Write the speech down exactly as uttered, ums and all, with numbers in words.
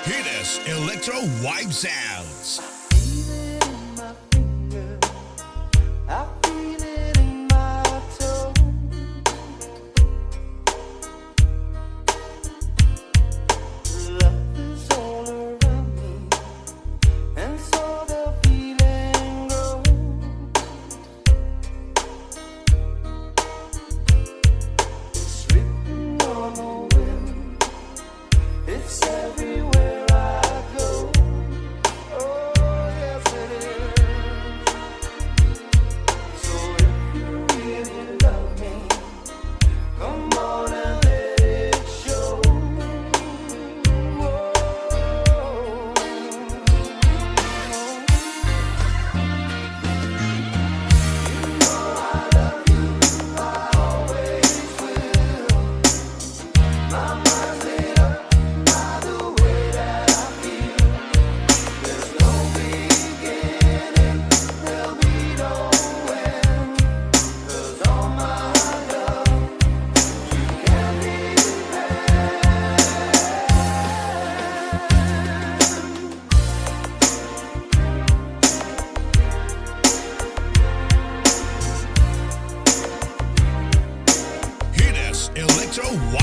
Hit is Electro Wipe Sounds. I feel it in my finger. I feel it in my toe. Love is all around me, and so the feeling grows. It's written on the wind. It's everywhere I go. Oh, yes, it is. So if you really love me, come on and let it show. Oh. Hit is Electro Wipe